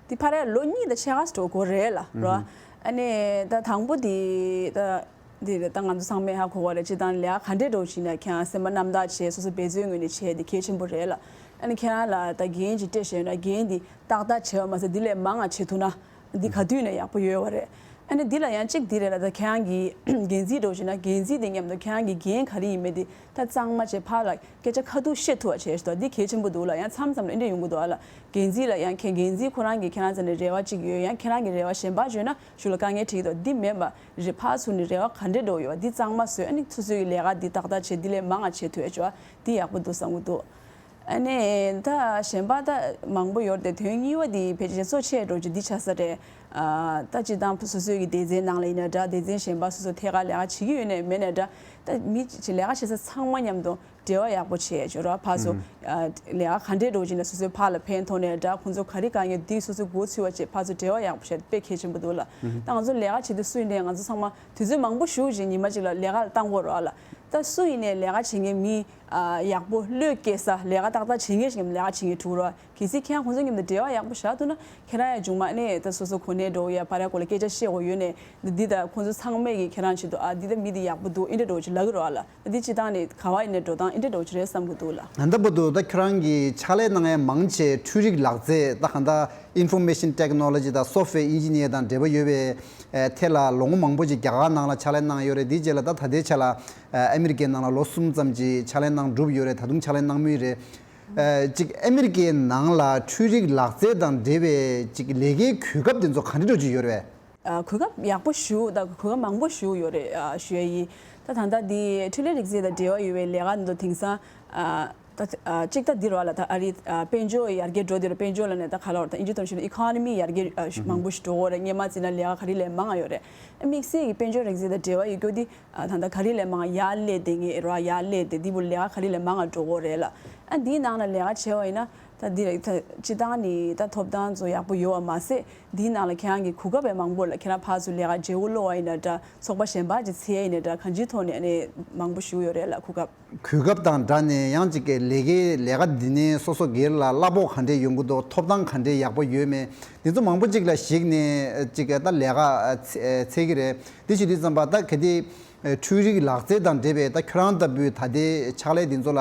འདི་འཕར་ཡ་ལོ་གཉིས་དང་ཕྱེད་ཀ་འགྲོ་གི་རེད་ལ་རོ། ཨ་ནི་ད་དང་པོ་འདི་ད་འདི་རེད། ད་ང་ཚོ་ཚང་མས་ཧ་གོ་བ་རེད། སྤྱིར་བཏང་ལས་ཀ་ག་འདྲས་འགྲོ་བཞིན་ན་ཁྱེད་རང་སེམས་པ་རྣམ་དག་བྱས་སོ་སོ་འབད་བརྩོན་ངོས་ནས་བྱས་འདི་གལ་ཆེན་པོ་རེད་ལ། ཨ་ནི་ཁྱེད་རང་ལ་ད་འགན་ཅིག་སྤྲད་བཞག་ན་འགན་འདི་ཏག་ཏག་བྱས་པ་མ་ཟད་འདི་ལས་མང་ང་བྱེད་ཐུབ་ན་འདི་ག་དུས་ནས་ཡག་པོ་ཡོད་བ་རེད། ཨ་ནི་འདི་ལ་ཡང་གཅིག་འདི་རེད་ལ། ད་ཁྱེད་རང་གི་འགན་འཛིན་འགྲོ་བཞིན་ན་འགན་འཛིན་འདི་མཉམ་དུ་ཁྱེད་རང་གི་འགན་ག་རེ་ཡིན་མེད་འདི་ད་གཙང་མ་བྱས་ཕར་ལ་སྐད་ཆ་ཁ་ཐུག་བཤད་ཐུབ་པ་བྱས་ཤོག་འདི་གལ་ཆེན་པོ་འདུག་ལ། ཡང་མཚམས་མཚམས་ལ་འདི་འདྲ་ཡོང་གི་འདུག་ཨ་ལ། འགན་འཛིན་ལ་ཡང་ཁྱེད་འགན་འཛིན་ཁོ་རང་གིས་ཁྱེད་རང་ཚོ་ནས་རེ་བ་གཅིག་ཡོད། ཡང་ཁྱེད་རང་གིས་རེ་བ་གཞན་པ་བརྗོད་ན་གཞུག་ལ་དཀའ་ངལ་འཕྲད་ཀྱི་འདུག་འདི་མེད་པ་རེད། ཕར་ཚུར་ནས་རེ་བ་ག་འདྲས་འགྲོ་ཡོད་པ་འདི་གཙང་མ་བཟོས། ཨ་ནི་སོ་སོའི་གི་ལས་ཀ་འདི་ཏག་ཏག་བྱས་འདི་ལས་མང་ང་བྱེད་ཐུབ་ཡ་བྱས་པ་འདི་ཡག་པོ་འདུག་བསམ་གྱི་འདུག་ཨ་ནི་ད་གཞན་པ་ད་མང་པོ་ཡོད་དེ། དོན་གཉིས་པ་དེ་ཕལ་ཆེར་གཙོ་ཆེ་འགྲོ་རྒྱུ་འདི་ཆགས་ས་རེད། ཨ་ད་སྤྱིར་བཏང་སོ་སོའི་གི་སྡེ་ཚན་ནང་ལ་ཡིན་ན་འདྲ། སྡེ་ཚན་གཞན་པ་སོ་སོ་ཐད་ཀར་ལས་ཀ་བྱེད་ཀྱི་ཡོད་ནའི་མེད་ནའི་འདྲ། ད་མི་ལས་ཀ་བྱེད་ས་ཚང་མ་མཉམ་དུ་འབྲེལ་བ་ཡག་པོ་བྱས་བྱོས་ར། ཕར་ཚུར་ཨ་ལས་ཀ་ག་འདྲས་འགྲོ་བྱས་ན་སོ་སོའི་ཕར་ལ་ཕན་ཐོགས་ནའི་འདྲ། ཁོང་ཚོ་ག་རེ་དཀའ་ངལ་འདི་སོ་སོའི་མགོ་ཚོས་པ་བྱས། ཕར་ཚུར་འབྲེལ་བ་ཡག་པོ་བྱས་དཔེ་གལ་ཆེན་པོ་འདུག་ལ། ད་ང་ཚོ་ལས་ཀ་བྱེད་དུས་སུ་ཡིན་ནའི་ང་ཚོ་ཚང་མ་དུས་ཚོད་མང་པོ་ཞིག་ཅིག་ཉི་མ་གཅིག་ལ་ལས་ཀ་ལ་བཏང་དགོས་རེད་ལ། ད་སུ་ཡིན་ནའི་ལས་ཀ་བྱེད་མཁན་མི་ཨ་ཡག་པོ་བློས་འགེལ་ས། ལས་ཀ་ཏག་ཏག་བྱེད་མཁན་ཞིག་མཉམ་ལས་ཀ་བྱེད་མཁན་འགྲོ་ར། གལ་སྲིད་ཁྱེད་རང་ཁོང་ཚོ་མཉམ་དུ་འབྲེལ་བ་ཡག་པོ་བཞག་ཐུབ་ན། ཁྱེད་རང་ཡང་མཇུག་མ་ནས་ད་སོ་སོ་གོ་གནས་འགྲོ་ཡ་ཕར་ཡ་གོ་ལ་སྐད་ཆ་བཤད་དགོས་ཡོད་ནའི་འདི་ད་ཁོང་ཚོ་ཚང་མས་ཀྱིས་ཁྱེད་རང་ཆེད་དུ་ཨ་འདི་ད་མི་འདི་ཡག་པོ་འདུག་ཨིན་འདྲ་འགྲོ་ཅིག་ལབ་ཀྱི་རེད་ལ། འདི་སྤྱིར་བཏང་ནས་ག་བ་ཡིན་ནའི་འགྲོ་སྟངས་ཨིན་འདྲ་འགྲོ་ཅིག་རེད་བསམ་གྱི་འདུག་ལ། ད་ལྟ་བར་དུ་ད་ཁྱོད་རང་གིས་ཕྱག་ལས་གནང་ཡ་མང་ཆེ་འཕྲུལ་རིག་ལག་རྩལ། ད་གང་ལྟར་Information Technology དང་Software Engineer དང་འབྲེལ་བ་ཡོད་པའི་ཨ་ཐད་ལ་ལོ་ངོ་མང་པོ་ཅིག་རྒྱ་གར་ནང་ལ་ཕྱག་ལས་གནང་ཡོད་རེད། དེའི་རྗེས་ལ་ད་ད་ལྟའི་ཆ་ལ་ཨ་ཨ་མི་རི་ཀའི་ནང་ལ་ལོ་གསུམ་ཙམ་ཅིག་ཕྱག་ལས་གནང་གྲུབ་ཡོད་རེད། ད་དུང་ཕྱག་ལས་གནང་མུས་རེད། ཨ་ཅིག་ཨ་མི་རི་ཀའི་ནང་ལ་འཕྲུལ་རིག་ལག་རྩལ་དང་འབྲེལ་བའི་ཅིག་ལས་ཀའི་གོ་སྐབས་དེ་ཚོ་ག་འདྲ་འདྲ་ཅིག་ཡོད་རེད་པས། ཨ་གོ་སྐབས་ཡག་པོ་ཞིག་དང་གོ་སྐབས་མང་པོ་ཞིག་ཡོད་རེད། ཨ་ཞུ་ཡ་ཡིན། ད་ད་ལྟ་འདི་འཕྲུལ་ལས་རིག་རྩལ་དང་འབྲེལ་བ་ཡོད་པའི་ལས་ཀ་འདི་ཚོ་དེང་སང་ཨ་ད་ཨ་གཅིག་ད་འདི་རེད་ལ། ད་ཨ་རི་ཨ་དཔལ་འབྱོར་ཡར་རྒྱས་འགྲོ་དུས་ར། དཔལ་འབྱོར་ལབ་ནའི་ད་ག་ལབ་རེད། ད་ཨིན་ཇིའི་ཐོག་ནས་ཞུས་ན་ཨི་ཀོ་ནོ་མི་ཡར་རྒྱས་ཨ་ཞུ་མང་པོ་ཞིག་འགྲོ་གི་རེད། སྔོན་མ་བརྩིས་ན་ལས་ཀ་ག་རེ་ལས་མང་ང་ཡོད་རེད། ཨ་དམིགས་བསལ་གྱི་དཔལ་འབྱོར་རིག་རྩལ་དང་འབྲེལ་བ་ཡོད་རྒྱུ་འདི་ཨ་ད་ལྟ་ག་རེ་ལས་མང་ཡར་སླེབས་བསྡད་མཁན་རེད་བ། ཡར་སླེབས་བསྡད་འདི་བོ་ལས་ཀ་ག་རེ་ལས་མང་ང་འགྲོ་གི་རེད་ལ། ཨ་འདིའི་ནང་ལ་ལས་ཀ་བྱས་པ་ཡིན་ན་ད་འདི་རེད། ད་སྤྱིར་བཏང་ནི་ད་ཐོབ་ཐང་ཚོ་ཡག་པོ་ཡོད་པ་མ་ཟད། འདིའི་ནང་ལ་ཁྱེད་རང་གི་གོ་སྐབས་ཡང་མང་པོ་ལ། ཁྱེད་རང་ཕར་ཚུར་ལས་ཀ་བྱེད་འོ་ལོ་བ་ཡིན་ན་འདྲ། ཚོགས་པ་གཞན་པ་ཅིག་འཚོལ་ཡ་ཡིན་ན་འདྲ། གང་ཅིའི་ཐོག་ནས་ནི་མང་པོ་ཞིག་ཡོད་རེད་ལ་གོ་སྐབས། གོ་སྐབས་དང་སྦྲགས་ནས་ཡང་ཅིག་གི་ལས་ཀའི་ལས་ཀ་འདི་ནས་སོ་སོ་སྒེར་ལ་གླ་ཕོགས་ག་འདྲས་ཡོང་གི་འདུག་ཐོབ་ཐང་ག་འདྲས་ཡག་པོ་ཡོད་མེད། འདི་ཚོ་མང་པོ་ཅིག་ལ་གཞིགས་ནས་ཅིག་གི་ད་ལས་ཀ་འཚོལ་གྱི་རེད། འདི་བྱེད་དུས་ཙམ་པ་ད་གལ་ཏེ་འཕྲུལ་རིག་ལག་རྩལ་དང་འབྲེལ་བའི་ད་ཁྱོད་རང་ལྟ་བུའི་ད་ལྟའི་ཕྱག་ལས་འདི་ཚོ་ལ་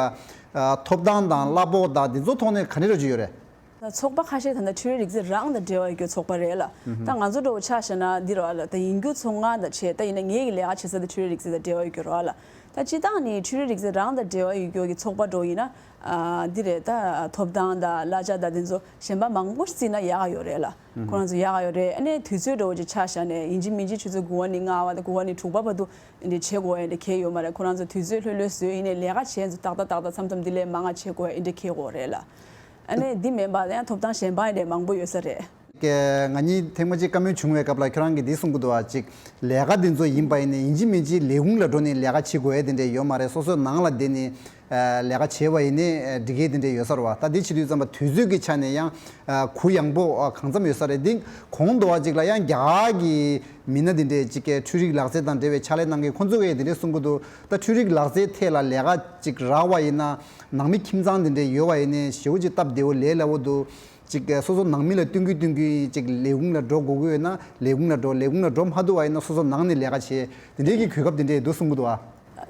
ཐོབ་ཐང་དང་གླ་ཕོགས་དང་འདི་ཚོ་ཐོག་ནས་ག་འདྲས་འདྲ་ཅིག་ཡོད་རེད། ད་ཚོགས་པ་ཁ་ཤས་ད་ལྟ་འཕྲུལ་རིག་རྩལ་རང་དང་འབྲེལ་བ་ཡོད་རྒྱུ་ཚོགས་པ་རེད་ལ། ད་ང་ཚོ་འདྲ་བོ་ཆ་བཞག་ན་འདི་རེད་ལ། ད་ཡིན་རྒྱུ་ཚོགས་ལྔ་དང་བྱས། ད་ཡིན་ན་ངེད་ཀྱི་ལས་ཀ་བྱེད་ས་དེ་འཕྲུལ་རིག་རྩལ་དང་འབྲེལ་བ་ཡོད་རྒྱུ་རེད་ལ། ད་སྤྱིར་བཏང་ནི་འཕྲུལ་རིག་རྩལ་རང་དང་འབྲེལ་བ་ཡོད་རྒྱུ་གི་ཚོགས་པ་འདྲ་བོ་ཡིན་ན། ཨ་འདི་རེད། ད་ཐོབ་ཐང་དང་གླ་ཆ་དང་དེ་ཚོ་གཞན་པ་མང་པོ་བརྩིས་ན་ཡག་ག་ཡོད་རེད་ལ། ཁོ་རང་ཚོ་ཡག་ག་ཡོད་རེད། ཨ་ནི་དུས་ཚོད་འདྲ་བོ་ཅིག་ཆ་བཞག་ནས་ཡིན་གཅིག་མིན་གཅིག་ཆུ་ཚོད་དགུ་པ་ནས་ལྔ་པ་དང་དགུ་པ་ནས་དྲུག་པ་བར་དུ་འདི་འདྲ་བྱེད་དགོས་ཡ་འདི་འདྲ་གང་ཡང་ཡོད་མ་རེད། ཁོ་རང་ཚོ་དུས་ཚོད་ལྷོད་ལྷོད་བཟོས་ཡིན་ནའི་ལས་ཀ་བྱས་ཚོ་ཏག་ཏག་ཏག་ཏག་མཚམས་མཚམས་འདི་ལས་མང་ང་བྱེད་དགོས་ཡ་འདི་འདྲ་གང་ཡང་ཡོད་རེད་ལ། ཨ་ནི་འདི་མིན་པ་ཡང་ཐོབ་ཐང་གཞན་པ་ཡང་མང་པོ་ཡོད་ས་རེད། ཀྱེ། ང་གཉིས་ཐེངས་མ་གཅིག་བཀའ་མོལ་བྱུང་བའི་སྐབས་ལ་ཁྱོད་རང་གིས་འདི་གསུང་གི་འདུག་བ། ཅིག་ལས་ཀ་འདི་ཚོ་ཡིན་པ་ཡིན་ནའི་ཡིན་གཅིག་མིན་གཅིག་ལས་ཁུངས་ལ་འགྲོ་ནས་ལས་ཀ་བྱེད་དགོས་ཡ་དེ་འདྲ་ཡོད་མ་རེད། སོ་སོའི་ནང་ལ་བསྡད་ནས་ལས་ཀ་བྱས་པ་ཡིན་ནའི་འགྲིག་གི་དེ་འདྲ་ཡོད་ས་རེད་བ། ད་འདི་བྱེད་དུས་ཙམ་པ་དུས་ཚོད་ཀྱི་ཆ་ནས་ཡང་གུ་ཡངས་པོ་གང་འཚམ་ཡོད་ས་རེད། འདི་གོང་དུ་བ་ཅིག་ལ་ཡང་རྒྱ་གར་གྱི་མི་སྣ་དེ་འདྲས་ཅིག་གིས་འཕྲུལ་རིག་ལག་རྩལ་དང་འབྲེལ་བའི་ཕྱག་ལས་གནང་མཁན་ཁོང་ཚོ་གིས་དེ་འདྲས་གསུང་གི་འདུག་ད་འཕྲུལ་རིག་ལག་རྩལ་ཐད་ལ་ལས་ཀ་ཅིག་རག་པ་ཡིན་ན། ནང་མི་ཁྱིམ་ཚང་དེ་འདྲས་ཡོད་པ་ཡིན་ནའི་ཞེ་པོ་ཅིག་སྟབས་བདེ་བོ་ལས་སླ་བོ་འདུག་ཅིག་སོ་སོ་ནང་མི་ལ་བསྟུན་གྱིན་བསྟུན་གྱིན་ཅིག་ལས་ཁུངས་ལ་འགྲོ་དགོས་ཀྱི་ཡོད་ན་ལས་ཁུངས་ལ་འགྲོ། ལས་ཁུངས་ལ་འགྲོ་མ་ཐུབ་པ་ཡིན་ན་སོ་སོ་ནང་ནས་ལས་ཀ་བྱེད། དེ་འདྲའི་གི་གོ་སྐབས་དེ་འདྲས་འདུག་གསུང་གི་འདུག་བ།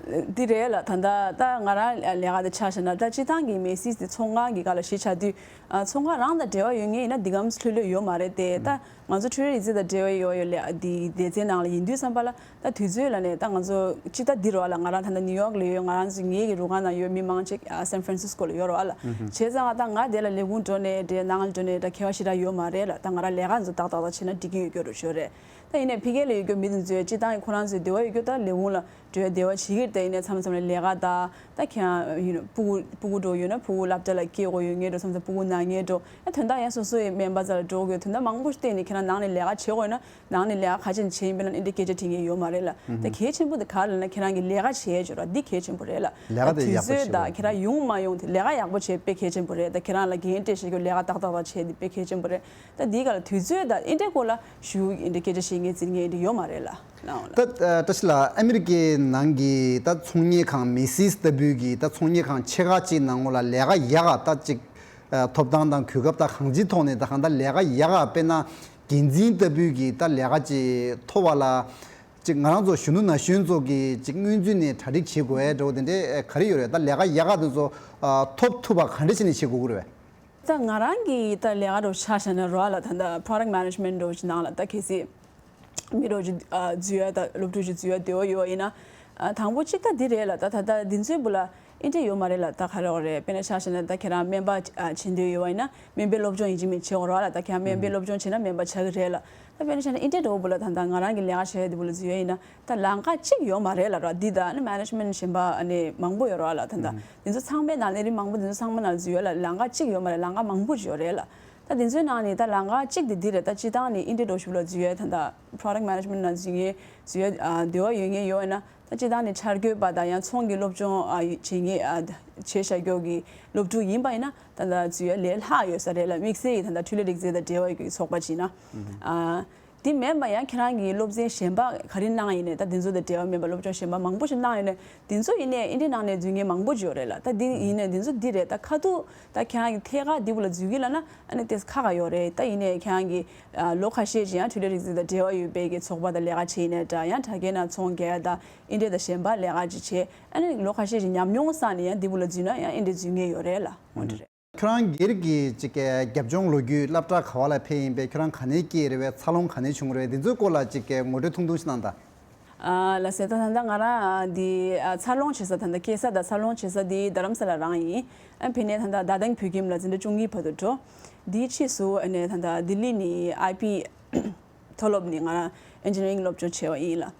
འདི་རེད་ལ། ད་ལྟ་ད་ང་རང་ལས་ཀ་དེ་ཆ་བཞག་ན་ད་སྤྱིར་བཏང་གི་མི་སི་སི་དེ་ཚོང་ཁང་གི་སྒང་ལ་གཞི་ཆགས་དུས། ཨ་ཚོང་ཁང་རང་དང་འབྲེལ་བ་ཡོད་མཁན་ཡིན་ན་འདི་གམ་ལྷོད་ལྷོད་ཡོད་མ་རེད་དེ། ད་ང་ཚོ་འཕྲུལ་རིག་རྩལ་དང་འབྲེལ་བ་ཡོད་ཡོད་ལས་འདི་སྡེ་ཚན་ནང་ལ་ཡིན་དུས་ཙམ་པ་ལ། ད་དུས་ཚོད་ལ་ནས་ད་ང་ཚོ་སྤྱི་ཟླ་འདི་རུ་བ་ལ་ང་རང་ད་ལྟ་ནིའུ་ཡོག་ལ་ཡོད། ང་རང་ཚོ་ངའི་གི་རུ་ཁག་ནང་ཡོད་མི་མང་ཆེ་ཨ་སན་ཧྥ་རན་སིས་ཀོ་ལ་ཡོད་རེད་བ་ལ། བྱས་ཙང་ད་ང་དེ་ལ་ལས་ཁུངས་འགྲོ་ནས་དེ་ནང་ལ་འགྲོ་ནས་ད་ཁྱད་པར་ཞེ་དྲག་ཡོད་མ་རེད་ལ། ད་ང་རང་ལས་ཀ་ཚོ་ཏག་ཏག་ཏག་བྱས་ན་འགྲིག་གི་ཡོད་རྒྱུ་རུ་ཤོད་རེད། ད་ཡིན་ནའི་ཕ་གི་ལ་ཡོད་རྒྱུ་མི་དེ་ཚོས་སྤྱིར་བཏང་ཁོ་རང་ཚོའི་འདོད་པ་ཡོད་རྒྱུ་ད་ལས་ཁུངས་ལ་འགྲོ་ཡ་འདོད་པ་བྱེད་ཀྱི་རེད། ད་ཡིན་ནའི་མཚམས་མཚམས་ལ་ལས་ཀ་ད་ད་ཁྱེད་རང་ཡིན་ན་ཕྲུ་གུ་ཕྲུ་གུ་འགྲོ་ཡོད་ན་ཕྲུ་གུ་སློབ་གྲྭ་ལ་སྐྱེལ་དགོས་ཡོད་མཁན་འགྲོ། མཚམས་མཚམས་ཕྲུ་གུ་ན་མཁན་འགྲོ། ཨ་དོན་དག་ཡང་སོ་སོའི་སྨན་པ་རྩ་ལ་འགྲོ་དགོས། དོན་དག་མང་པོ་ཞིག་བལྟས་ནས་ཁྱེད་རང་ནང་ནས་ལས་ཀ་བྱེད་དགོས་ན། ནང་ནས་ལས་ཀ་ག་ཅི་བྱས་ཡིན་པས་ན་འདི་འདྲའི་སྐད་ཆ་དྲི་མཁན་ཡོད་མ་རེད་ལ། ད་གལ་ཆེན་པོ་དེ་ག་རེ་ལབ་ན་ཁྱེད་རང་གིས་ལས་ཀ་བྱས་བྱས་ར་འདི་གལ་ཆེན་པོ་རེད་ལ། ལས་ཀ་དེ་ཡག་པོ་བྱེད་དགོས། དུས་ཚོད་དང་ཁྱེད་རང་ཡོང་མ་ཡོང་དེ་ལས་ཀ་ཡག་པོ་བྱེད་དཔེ་གལ་ཆེན་པོ་རེད། ད་ཁྱེད་རང་ལ་འགན་སྤྲད་བྱེད་རྒྱུ་ལས་ཀ་ཏག་ཏག་ཏག་བྱེད་དེ་དཔེ་གལ་ཆེན་པོ་རེད། ད་འདིའི་སྒང་ལ་དུས་ཚོད་དང་འདི་འདྲའི་སྐོར་ལ་ཞུ་འདི་འདྲའི་སྐད་ཆ་བཤད་མཁན་བརྩི་མཁན་འདི་འདྲ་ཡོད་མ་རེད་ལ། ད་ད་ཅི་ལ་ཨ་མི་རི་ཀའི་ནང་གི་ད་ཚོང་གཉེར་ཁང་མེ་སིས་ལྟ་བུའི་གི་ད་ཚོང་གཉེར་ཁང་ཆེ་ཁག་ཅིག་ནང་ལ་ལས་ཀ་ཡག་ག་ད་ཅིག་ཐོབ་ཐང་དང་གོ་སྐབས་དང་གང་ཅིའི་ཐོག་ནས་ད་གང་ལྟར་ལས་ཀ་ཡག་ག་དཔེར་ན། འགན་འཛིན་ལྟ་བུའི་གི་ད་ལས་ཀ་ཅིག་ཐོབ་པ་ལ། ཅིག་ང་རང་ཚོ་གཞོན་ནུ་ན་གཞོན་ཚོ་གི་ཅིག་སྔོན་ཚུད་ནས་གྲ་སྒྲིག་བྱེད་དགོས་ཡ་འདྲ་བོ་དེ་འདྲས་ག་རེ་ཡོད་རེད། ད་ལས་ཀ་ཡག་ག་དེ་ཚོ་ཐོབ་ཐུབ་པ་ག་འདྲས་བྱས་ནས་བྱེད་དགོས་ཀྱི་རེད་པས། ད་ང་རང་གི་ད་ལས་ཀ་འདྲ་བོ་ཆ་བཞག་ན་རོ་ལ་ད་ད་product management འདྲ་བོ་ཅིག་ནང་ལ་ད་གལ་སྲིད་མི་འདྲ་བོ་ཅིག་འཛུལ་ཡ་ད་སློབ་ཕྲུག་ཅིག་འཛུལ་ཡ་འདོད་པ་ཡོད་པ་ཡིན་ན། དང་པོ་གཅིག་ད་འདི་རེད་ལ། ད་ད་ད་འདི་ཚོའི་བུ་ལ། ཨིན་ཏྲེ་ཡོད་མ་རེད་ལ། ད་ག་རེ་རེད། དཔེར་ན་ཆ་བཞག་ན་ད་ཁྱེད་རང་སྨན་པ་ཨ་བྱེད་འདོད་ཡོད་པ་ཡིན་ན་སྨན་པའི་སློབ་སྦྱོང་ཡིན་གཅིག་མིན་གཅིག་བྱེད་དགོས་རེད་ལ། ད་ཁྱེད་རང་སྨན་པའི་སློབ་སྦྱོང་བྱས་ན་སྨན་པ་ཆགས་ཀྱི་རེད་ལ། ད་དཔེར་ན་ཆ་བཞག་ན་ཨིན་ཏྲེ་འདྲ་བོ་ལ་ད་ད་ང་རང་གི་ལས་ཀ་བྱེད་ཡ་དེ་བོ་ལ་འཛུལ་ཡ་ཡིན་ན་ད་ལམ་ཁ་གཅིག་ཡོད་མ་རེད་ལ། ར་འདི་ད་ནི་མེ་ནེ་ཇི་མེན་ཊི་གཞན་པ་ཨ་ནི་མང་པོ་ཡོད་རེད་ལ། ད་ད་འདི་ཚོ་ཚང་མའི་ནང་ལས་རིགས་མང་པོ་འདི་ཚོ་ཚང་མ་ནང་འཛུལ་ཡ་ལ་ལམ་ཁ་གཅིག་ཡོད་མ་རེད། ལམ་ཁ་མང་པོ་ཅིག་ཡོད་རེད་ལ། ད་དེ་ཚོའི་ནང་ནས་ད་ལམ་ཁ་གཅིག་དེ་འདི་རེད། ད་སྤྱིར་བཏང་ནས་ཨིན་ཏྲེ་འདྲ་བོ་ཞིག་ལ་འཛུལ་ཡ་ད་ད་product management ནང་འཛུལ་མཁན་འཛུལ་ཡ་ཨ་འདོད་པ་ཡོད་མཁན་ཡོད་ན། ད་སྤྱིར་བཏང་ནས་འཆར་འགོད་པ་དང་ཡང་ཚོང་གི་སློབ་སྦྱོང་ཨ་བྱེད་མཁན་ཨ་བྱས་བཞག་རྒྱུ་གི་སློབ་ཕྲུག་ཡིན་པ་ཡིན་ན་ད་ལྟ་འཛུལ་ཡ་ལས་སླ་ཡོད་ས་རེད་ལ། དམིགས་བསལ་གྱི་ད་ལྟ་འཕྲུལ་ལས་རིག་རྩལ་དང་འབྲེལ་བ་ཡོད་པའི་ཚོགས་པ་ཅིག་ཡིན་ན། ཨ་དེ་མིན་པ་ཡང་ཁྱེད་རང་གི་སློབ་ཚན་གཞན་པ་ག་རེ་གནང་ཡིན་ནའི་ད་དེ་ཚོ་དང་འབྲེལ་བ་མེད་པ་སློབ་སྦྱོང་གཞན་པ་མང་པོ་ཞིག་གནང་ཡོད་ནའི་དེ་ཚོ་ཡིན་ནའི་ཨིན་ཏྲེ་ནང་ནས་འཛུལ་མཁན་མང་པོ་ཅིག་ཡོད་རེད་ལ། ད་འདི་ཡིན་ནའི་དེ་ཚོ་འདི་རེད། ད་ཁ་ཐུག་ད་ཁྱེད་རང་གི་ཐད་ཀར་འདི་བོ་ལ་འཛུལ་གི་ལབ་ན་ཨ་ནི་དེ་ཁག་ཁག་ཡོད་རེད། ད་ཡིན་ནའི་ཁྱེད་རང་གི་ཨ་ལོ་ཁ་ཤས་ཅིག་ཡང་འཕྲུལ་ལས་རིག་རྩལ་དང་འབྲེལ་བ་ཡོད་པའི་གི་ཚོགས་པ་དང་ལས་ཀ་བྱས་ཡིན་ནའི་འདྲ། ཡང་དྲ་རྒྱའི་ནང་ཚོང་རྒྱག་ཡ་དང་ཨིན་ཏྲེ་དང་གཞན་པ་ལས་ཀ་ཅིག་བྱས་ཨ་ནི་ལོ་ཁ་ཤས་ཅིག་ཉམས་མྱོང་བསགས་ནས་ཡང་འདི་བོ་ལ་འཛུལ་ན་ཡང་ཨིན་ཏྲེ་འཛུལ་མཁན་ཡོད་རེད་ལ། འོ་འདི་རེད། ཁྱོད་རང་སྒེར་གྱི་ཅིག་གི་རྒྱབ་ལྗོངས་ལོ་རྒྱུས་སློབ་གྲྭ་ག་བ་ལ་ཕེབས་ཡིན་པས། ཁྱོད་རང་ག་ནས་སྐྱེས་རེད་པས། འཚར་ལོངས་ག་ནས་བྱུང་རེད། འདི་ཚོའི་སྐོར་ལ་ཅིག་གི་ངོ་སྤྲོད་ཐུང་ཐུང་ཞིག་གནང་དང་། ཨ་ལགས་སོ། ད་ད་ལྟ་ང་རང་འདི་ཨ་འཚར་ལོངས་བྱེད་ས་ད་ལྟ་སྐྱེས་ས་དང་འཚར་ལོངས་བྱེད་ས་འདི་རྡ་རམ་ས་ལ་རང་ཡིན། ཨ་ཕ་ནས་ད་ལྟ་རྡ་སྟེང་བོད་ཁྱིམ་ལ་འཛིན་གྲྭ་བཅུ་གཉིས་བར་དུ་འགྲོ། འདིའི་ཕྱིས་སུ་ཨ་ནས་ད་ལྟ་ལྡི་ལི་ནས་ཨའི་པི་མཐོ་སློབ་ནས་ང་རང་ཨེན་ཇི་ནི་རིང་སློབ་སྦྱོང་བྱས་པ་ཡིན་ལ།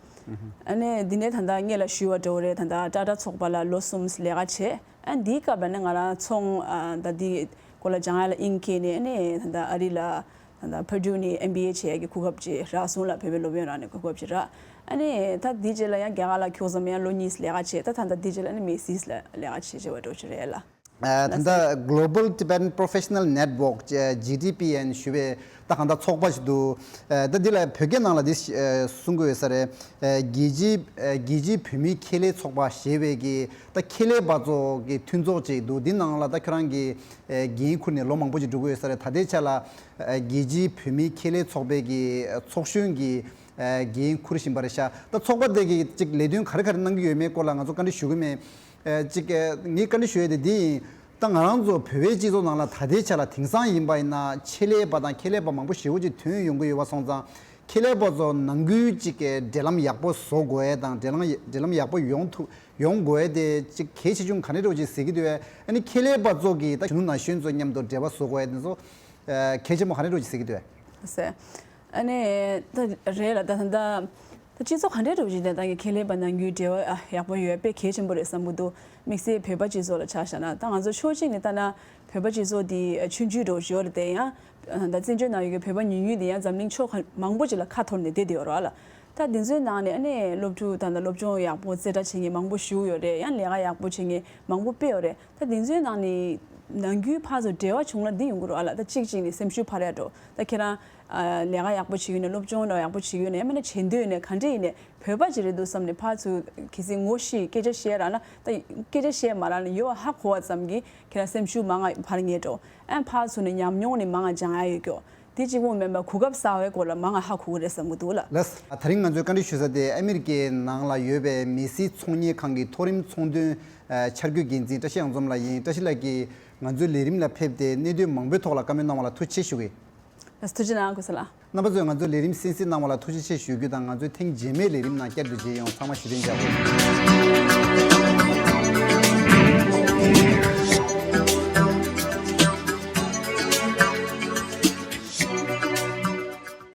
ཨ་ནས་འདི་ནས་ད་ལྟ་སྔོན་ལ་ཞུས་པ་འདྲ་བོ་རེད། ད་ལྟ་ཊ་ཊ་ཚོགས་པ་ལ་ལོ་གསུམ་ལས་ཀ་བྱས། ཨ་འདིའི་སྐབས་ལ་ནི་ང་རང་ཚོང་ཨ་ད་འདི་སྐོར་ལ་སྦྱང་ཡ་ལ་དབྱིངས་སྐྱེས་ནས་ཨ་ནས་ད་ལྟ་ཨ་རི་ལ་ད་ལྟ་པར་ཌུ་ནས་ཨེམ་བི་ཨེ་བྱེད་ཡ་གི་གོ་སྐབས་ཅིག་རག་སོང་ལ། བོད་པའི་སློབ་ཡོན་རག་ནས་གོ་སྐབས་ཅིག་རག་ཨ་ནས་ད་འདིའི་རྗེས་ལ་ཡང་རྒྱ་གར་ལ་ཁྱུག་ཙམ་ཡང་ལོ་གཉིས་ལས་ཀ་བྱས། ད་ད་ལྟ་འདིའི་རྗེས་ལ་ནི་མེ་སིས་ལ་ལས་ཀ་བྱེད་བྱེད་པ་འདྲ་བོ་ཅིག་རེད་ལ། ཨ་ད་ལྟ་Global Tibetan Professional Network ཇི་ཊི་པི་ཨེན་ཞུ་བའི་ད་གང་ལྟར་ཚོགས་པ་ཞིག་འདུག་ཨ་ད་འདི་ལ་བོད་སྐད་ནང་ལ་འདི་ཨ་གསུང་གི་ཡོད་ས་རེད། ཨ་རྒྱལ་སྤྱིའི་ཨ་རྒྱལ་སྤྱིའི་བོད་མིའི་ཁེ་ལས་ཚོགས་པ་ཞེས་པའི་གི་ད་ཁེ་ལས་པ་ཚོ་གི་མཐུན་ཚོགས་ཅིག་འདུག་འདི་ནང་ལ་ད་ཁྱོད་རང་གི་ཨ་འགན་འཁུར་ནས་ལོ་མང་པོ་ཅིག་འགྲོ་གི་ཡོད་ས་རེད། ད་ལྟའི་ཆ་ལ་ཨ་རྒྱལ་སྤྱིའི་བོད་མིའི་ཁེ་ལས་ཚོགས་པའི་གི་ཨ་ཚོགས་གཞོན་གྱི་ཨ་འགན་འཁུར་བཞིན་པ་རེད་ཤག་ད་ཚོགས་པ་དེ་གི་ཅིག་ལས་དོན་ག་རེ་ག་རེ་གནང་གི་ཡོད་མེད་སྐོར་ལ་ང་ཚོ་བཀའ་འདྲི་ཞུ་གི་མེད། ཨ་ཅིག་ཨ་ངས་བཀའ་འདྲི་ཞུ་ཡས་དེ་འདི་ཡིན། ད་ང་རང་ཚོ་བོད་པའི་སྤྱི་ཚོགས་ནང་ལ་ད་ལྟའི་ཆ་ལ་དེང་སང་ཡིན་པ་ཡིན་ན་ཆེད་ལས་པ་དང་ཁེ་ལས་པ་མང་པོ་ཞེ་པོ་ཅིག་ཐོན་ཡོང་གི་ཡོད་པ་སོང་ཙང་། ཁེ་ལས་པ་ཚོ་ནང་ཁུལ་ཅིག་གི་འབྲེལ་ལམ་ཡག་པོ་བཟོ་དགོས་ཡས་དང་འབྲེལ་ལམ་འབྲེལ་ལམ་ཡག་པོ་ཡོང་ཐུབ་ཡོང་དགོས་ཡས་དེ་ཅིག་གལ་ཆེ་ཆུང་ག་འདྲ་འདྲ་བོ་ཅིག་གཟིགས་ཀྱི་འདུག་གས། ཨ་ནི་ཁེ་ལས་པ་ཚོ་གིས་ད་གཞོན་ནུ་ན་གཞོན་ཚོ་མཉམ་དུ་འབྲེལ་བ་བཟོ་དགོས་ཡས་དེ་ཚོ་ཨ་གལ་ཆེན་པོ་ག་འདྲ་འདྲ་བོ་ཅིག་གཟིགས་ཀྱི་འདུག་གས། ཟེར། ཨ་ནི་ད་རེད་ལ། ད་ད་ད་སྤྱི་ཚོགས་ག་འདྲའི་འགྲོ་བཞིན་ད་ལྟ་གི་ཁེ་ལས་པ་ནང་ཁུལ་འབྲེལ་བ་ཨ་ཡག་པོ་ཡོད་པས་གལ་ཆེན་པོ་རེད་བསམ་གྱི་འདུག་དམིགས་བསལ་བོད་པ་སྤྱི་ཚོགས་ལ་ཆ་བཞག་ན། ད་ང་ཚོ་ཕྱོགས་གཅིག་ནས་ལྟ་ན་བོད་པ་སྤྱི་ཚོགས་འདི་ཆུང་ཆུང་འགྲོ་བཞིན་ཡོད་རེད་དེ། ཡང་ད་བཙན་བྱོལ་ནང་ཡོད་ཀྱི་བོད་པ་ཉུང་ཉུང་དེ་ཡང་འཛམ་གླིང་ཕྱོགས་མང་པོ་ཅིག་ལ་ཁ་འཐོར་ནས་བསྡད་བསྡད་ཡོད་རེད་ལ། ད་འདི་ཚོའི་ནང་ནས་ཨ་ནི་སློབ་ཕྲུག་ད་ལྟ་སློབ་སྦྱོང་ཡག་པོ་རྩེ་གྲ་བྱེད་མཁན་མང་པོ་ཞིག་ཡོད་རེད། ཡང་ལས་ཀ་ཡག་པོ་བྱེད་མཁན་མང་པོ་དཔེ་ཡོད་རེད། ད་དེ་ཚོའི་ནང་ནས་ནང་ཁུལ་ཕར་ཚུར་འབྲེལ་བ་བྱུང་ན་འདི་ཡོང་གི་རེད་ཨ་ལ། ད་གཅིག་གཅིག་ནས་སེམས་ཤུགས་འཕར་ཡ་འགྲོ། ད་ཁྱེད་རང་ཨ་ལས་ཀ་ཡག་པོ་བྱེད་ཀྱི་ཡོད་ན། སློབ་སྦྱོང་ཡག་པོ་བྱེད་ཀྱི་ཡོད་ན། ཡང་མིན་ན་བྱེད་འདོད་ཡོད་ན་ག་འདྲ་ཡིན་ནའི་བོད་པ་ཅིག་རེད་འདུག་བསམ་ནས་ཕར་ཚུར་གལ་སྲིད་ངོ་ཤེས་སྐད་ཆ་བཤད་རག་ན། ད་སྐད་ཆ་བཤད་མ་རག་ན་ཡོད་ཧ་གོ་བ་ཙམ་གྱིས་ཁྱེད་རང་སེམས་ཤུགས་མང་ང་འཕར་ངེས་འགྲོ། ཨ་ཕར་ཚུར་ནས་ཉམས་མྱོང་ནས་མང་ང་སྦྱང་ཡ་ཡོད་ཀྱོ། དེ་གཅིག་པོ་མིན་པར་གོ་སྐབས་གསར་བའི་སྐོར་ལ་མང་ང་ཧ་གོ་གི་རེད་བསམ་གྱི་འདུག་ལ། ལགས། ད་རིང་ང་ཚོའི་བཀའ་འདྲི་ཞུ་ས་དེ་ཨ་མི་རི་ཀའི་ནང་ལ་ཡོད་པའི་མེ་སི་ཚོང་གཉེར་ཁང་གི་མཐོ་རིམ་ཚོང་དོན་འཆར་འགོད་འགན་འཛིན་བཀྲ་ཤིས་དབྱངས་འཛོམས་ལགས་ཡིན། བཀྲ་ཤིས་ལགས་ཀྱིས་ང་ཚོའི་ལས་རིམ་ལ་ཕེབས་ཏེ་གནད་དོན་མང་པོའི་ཐོག་ལ་བཀའ་མོལ་གནང་བ་ལ་ཐུགས་རྗེ་ཆེ་ཞུ་གི། ལགས་སོ། ཐུགས་རྗེ་གནང་། ཀུན་གསལ་ལགས། རྣམ་པ་ཚོས་ང་ཚོའི་ལས་རིམ་གསན་གཟིགས་གནང་བ་ལ་ཐུགས་རྗེ་ཆེ་ཞུ་རྒྱུ་དང་། ང་ཚོའི་ཐེངས་རྗེས་མའི་ལས་རིམ་ནང་བསྐྱར་དུ་མཇལ་ཡོང་། ཚང་མ་བཞུགས་གདན་འཇགས་དགོས།